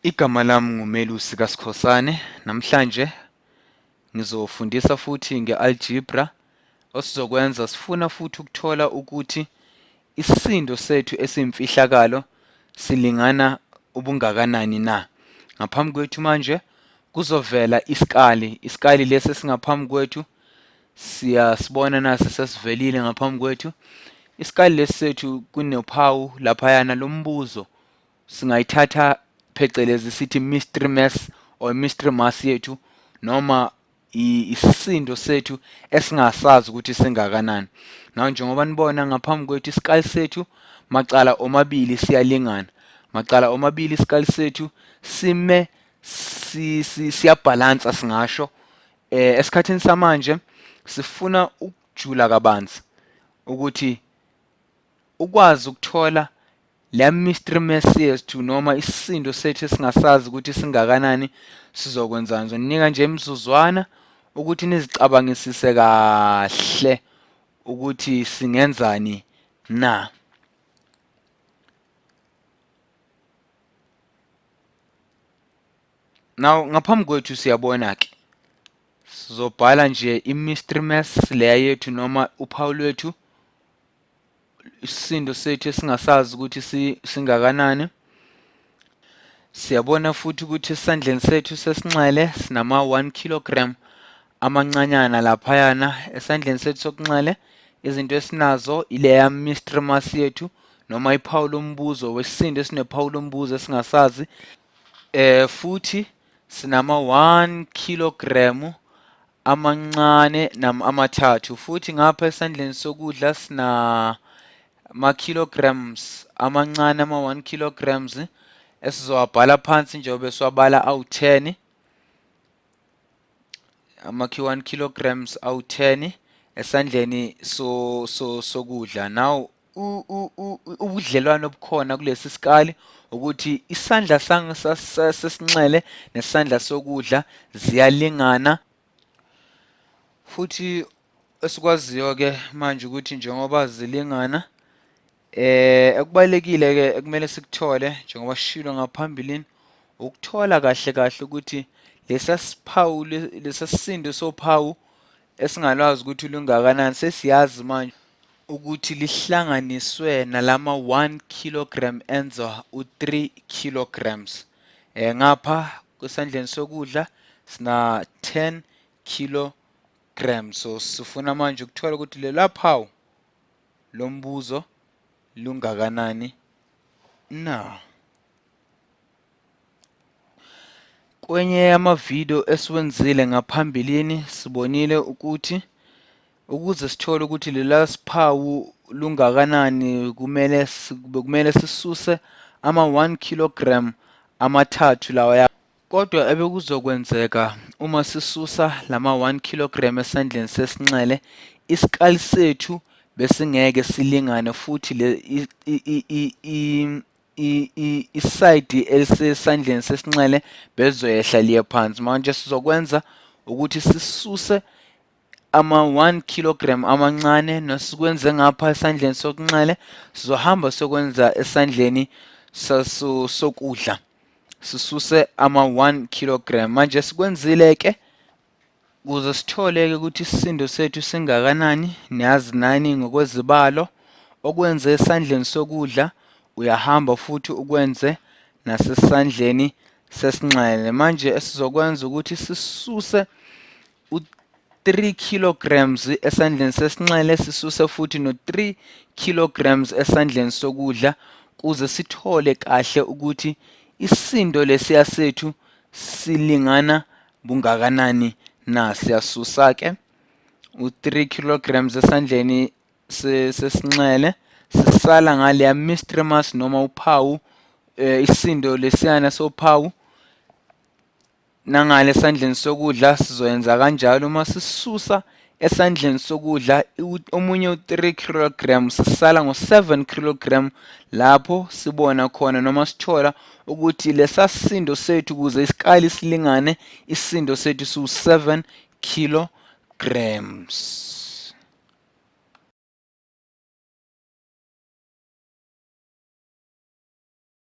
Igama lami nguMelusi kaSikhosane. Namhlanje ngizofundisa futhi nge-algebra. Osizokwenza sifuna futhi ukuthola ukuthi isisindo sethu esiyimfihlakalo silingana ubungakanani na. Ngaphambi kwethu manje kuzovela isikali. Isikali lesi esingaphambi kwethu siyasibona nasi sesivelile ngaphambi kwethu. Isikali lesi sethu kunophawu laphayana lombuzo singayithatha phecelezi sithi mystery mass or mystery mass yethu noma isisindo sethu esingasazi ukuthi singakanani. Naw njengoba nibona ngaphambi kwethu isikali sethu macala omabili siyalingana. Macala omabili isikali sethu sime siyabhalansa singasho. Esikhathini samanje sifuna ukujula kabanzi ukuthi ukwazi ukuthola le mystery mass yethu noma isisindo sethu esingasazi ukuthi singakanani sizokwenzani. Ngizoninika nje imizuzwana ukuthi nizicabangisise kahle ukuthi singenzani na. Now ngaphambi kwethu siyabona ke sizobhala nje i-mystery mass leya yethu noma uphawu lwethu isisindo sethu esingasazi ukuthi singakanani. Siyabona futhi ukuthi esandleni sethu sesinxele sinama-1 kilogram amancanyana laphayana. Esandleni sethu sokunxele izinto esinazo ileya mystery mass yethu noma iphawu lombuzo wesisindo esinephawu lombuzo esingasazi. Futhi sinama-1 kilogram amancane amathathu futhi ngapha esandleni sokudla sina ama-kilograms amancane ama-1 kilograms esizowabhala phansi njengoba siwabala awu-10 ama-1 kilograms awu-10 esandleni so so sokudla. Now ubudlelwano obukhona kulesi sikali ukuthi isandla sesinxele nesandla sokudla ziyalingana. Futhi esikwaziyo ke manje ukuthi njengoba zilingana ekubalekile ke ekumele sikuthole njengoba sishilo ngaphambilini ukuthola kahle kahle ukuthi lesa siphawu lesa sisindo sophawu esingalwazi ukuthi lungakanani sesiyazi manje ukuthi lihlanganiswe nalama 1 kilogram enza u-3 kilograms. Ngapha kwesandleni sokudla sina 10 kilograms. So sifuna manje ukuthola ukuthi lela phawu lombuzo lungakanani na. Kwenye yamavidiyo esiwenzile ngaphambilini sibonile ukuthi ukuze sithole ukuthi lela siphawu lungakanani kumele bekumele sisuse ama-1 kilogram amathathu lawa. Kodwa ebekuzokwenzeka uma sisusa lama-1 kilogram esandleni sesinxele, isikali sethu besingeke silingane futhi le isayidi elisesandleni sesinxele belizoyehla liye phansi. Manje sizokwenza ukuthi sisuse ama-1 kilogram amancane nosikwenze ngapha esandleni sokunxele sizohamba sokwenza esandleni sokudla sisuse ama-1 kilogram. Manje sikwenzile ke ukuze sithole-ke ukuthi isisindo sethu singakanani. Niyazi nani ngokwezibalo okwenze esandleni sokudla uyahamba futhi ukwenze nasesandleni sesinxele. Manje esizokwenza ukuthi sisuse u-3 kilograms esandleni sesinxele sisuse futhi no-3 kilograms esandleni sokudla kuze sithole kahle ukuthi isisindo lesiya sethu silingana bungakanani na. Siyasusa ke u-3 kilograms esandleni sesinxele sisala ngaleya mystery mass noma uphawu isisindo lesiyana sophawu nangale esandleni sokudla sizoyenza kanjalo. Uma sisusa esandleni sokudla omunye u-3 kilogram sisala ngo-7 kilogram lapho sibona khona noma sithola ukuthi lesasindo sethu ukuze isikali silingane isisindo sethu siwu-7 kilograms.